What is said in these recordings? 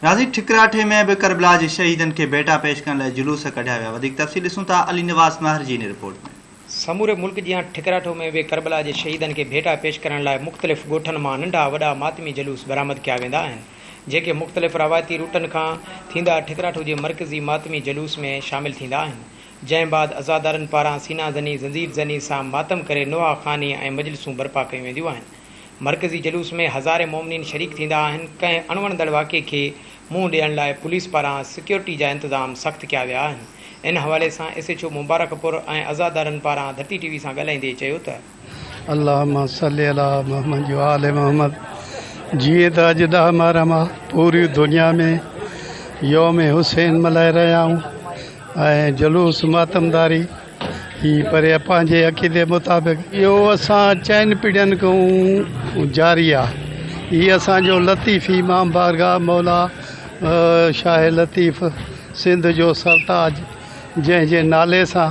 ناظرين ٺڪراٺي ۾ به ڪربلا جي شهيدن کي ڀيٽا پيش ڪرڻ لاء جلوس ڪڍيا ويا وڌيڪ تفصيل ڏسون ٿا علي نواز مهر جي هن رپورٽ ۾. سموري ملڪ جيان ٺڪراٺو ۾ به ڪربلا جي شهيدن کي ڀيٽا پيش ڪرڻ لاء مختلف ڳوٺن مان ننڍا وڏا ماتمي جلوس برآمد ڪيا ويندا آهن جيڪي مختلف روايتي روٽن کان ٿيندا ٺڪراٺو جي مرڪزي ماتمي جلوس ۾ شامل ٿيندا آهن جنهن بعد عزادارن پاران سينا زني زنجير زني سان ماتم ڪري نوحا خواني ۽ مجلسون برپا ڪيون وينديون آهن. مرڪزي جلوس ۾ هزارين مومنين شريڪ ٿيندا آهن، ڪنهن اڻوڻندڙ واقعي کي منهن ڏيڻ لاء پوليس پاران سيڪيورٽي جا انتظام سخت ڪيا ويا آهن، ان حوالي سان ايس ايڇ او مبارڪپور ۽ عزادارن پاران ڌرتي ٽي وي سان ڳالهائيندي چيو ته. اللهم صل علي محمد وآل محمد جيئن ته اڄ ڏهه محرم آ پوري دنيا ۾ يوم حسين ملهائي رهيا آهيون ۽ جلوس ماتمداري هي پر پنهنجي عقيدي مطابق اهو اسان چئن پيڙهين کان جاري آ هي اسان جو لطيفي امام بارگاهه مولا شاهه لطيف سنڌ جو سرتاج جنهن جي نالي سان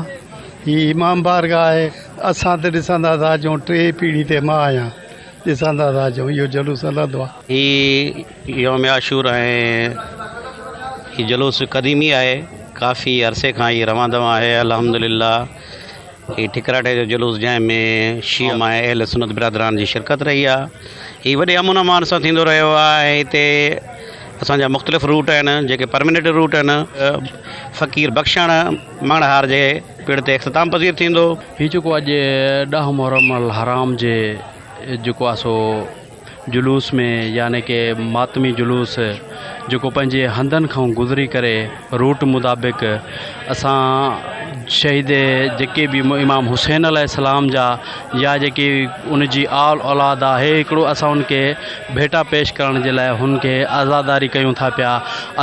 هي امام بارگاهه آهي اسان ته ڏسندا ٿا اچون ٽي پيڙهي تي مان آهيان ڏسندا ٿا اچون اهو جلوس هلندو آ. هي يوم عاشور ۽ هي جلوس قديمي آهي ڪافي عرصي کان هي روان دوان آهي الحمد لله هي ٺڪراٺي جو جلوس جنهن ۾ شيعه ۽ اهل سنت برادران جي شرڪت رهي آهي هي وڏي امن امان سان ٿيندو رهيو آهي ۽ هتي اسان جا مختلف روٽ آهن جيڪي پرمننٽ روٽ آهن فقير بخشڻ مڱڻهار جي پڙ تي اختتام پذير ٿيندو. هي جيڪو اڄ ڏهه محرم الحرام جي جيڪو آهي سو جلوس ۾ يعني ڪي ماتمي جلوس جيڪو پنهنجي هنڌن کان گذري ڪري روٽ مطابق اسان شهيد جيڪي به امام حسين عليه السلام جا يا جيڪي ان جي آل اولاد آهي هڪڙو اسان ان کي ڀيٽا پيش ڪرڻ جي لاء هن کي عزاداري ڪيون ٿا پيا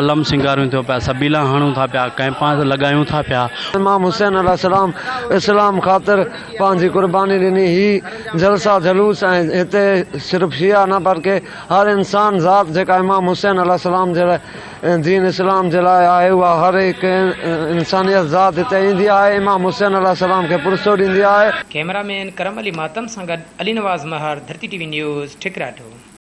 علم سينگاريون ٿيون پيا سبيلا هڻون ٿا پيا ڪئمپا لڳايون ٿا پيا. امام حسين عليه السلام اسلام خاطر پنهنجي قرباني ڏني هي جلسا جلوس ۽ هتي صرف شيعا نه بلڪه هر انسان ذات جيڪا امام حسين عليه السلام جي لاء دين اسلام جي لاء آهي اها هر هڪ انسانيت ذات هتي ايندي آهي امام حسين عليه السلام کي پرسو ڏيندي آهي. ڪئميرا مين ڪرم علي ماتم سان گڏ Ali Nawaz Mehar, Dharti T V news, Thakratho.